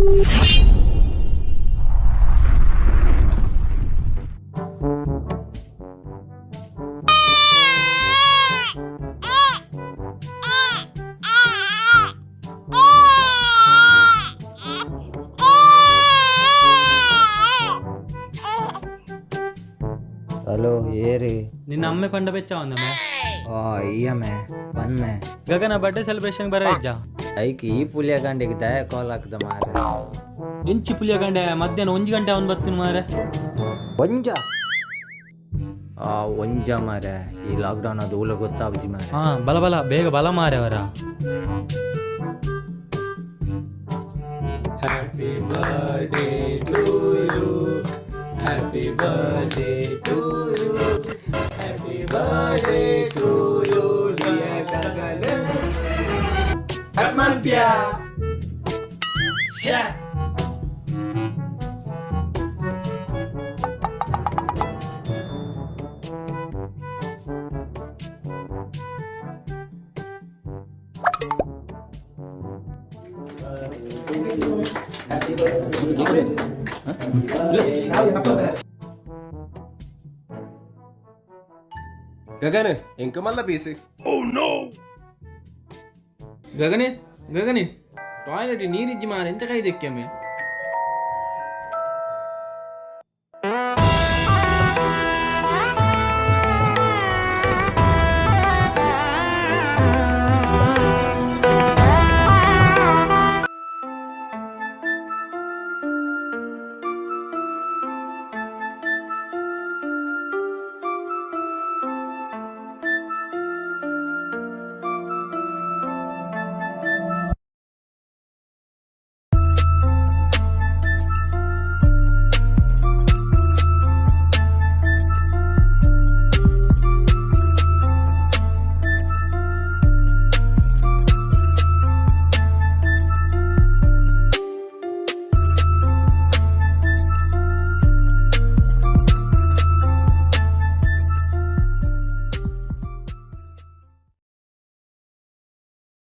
Hello ಏರಿ. ನಿನ್ನ ಅಮ್ಮೆ ಪಂಡ ಬೆಚ್ಚ ಒಂದಮ್ಮೆ. ಆ ಅಯ್ಯಮ್ಮೆ ಪನ್ಮೆ. ಗಗನ ಬರ್ಡೇ ಸೆಲೆಬ್ರೇಷನ್ ಬರ ಇಜ್ಜ? ಐಕ್ ಈ ಪುಲಿಯ ಗಂಡೆಗೆ ದಯ ಕಾಲ್ ಹಾಕ್ದ ಮಾರೆ. ಎಂಚಿ ಪುಲಿಯ ಗಂಡೆ, ಮಧ್ಯಾಹ್ನ 1 ಗಂಟೆ ಅವನು ಬತ್ತಿನ ಮಾರೆ. ಒಂಜ ಆ ಒಂಜ ಮಾರೆ, ಈ ಲಾಕ್ಡೌನ್ ಅದು ಉಲ ಗೊತ್ತಾಬ್ಜಿ ಮಾರೆ. ಹಾ ಬಲ ಬಲ ಬೇಗ ಬಲ ಮಾರೆ ಅವರ. ಗಗನ್ ಎಂಕ ಮಲ್ಲ ಪೀಸ್. ಗಗನೆ ಗಗನೆ, ಟಾಯ್ಲೆಟ್ ನೀರಿಜ್ಜಿ ಮಾರ, ಎಂತ ಕೈ ದೆಕ್ಕಮ್ಮೆ?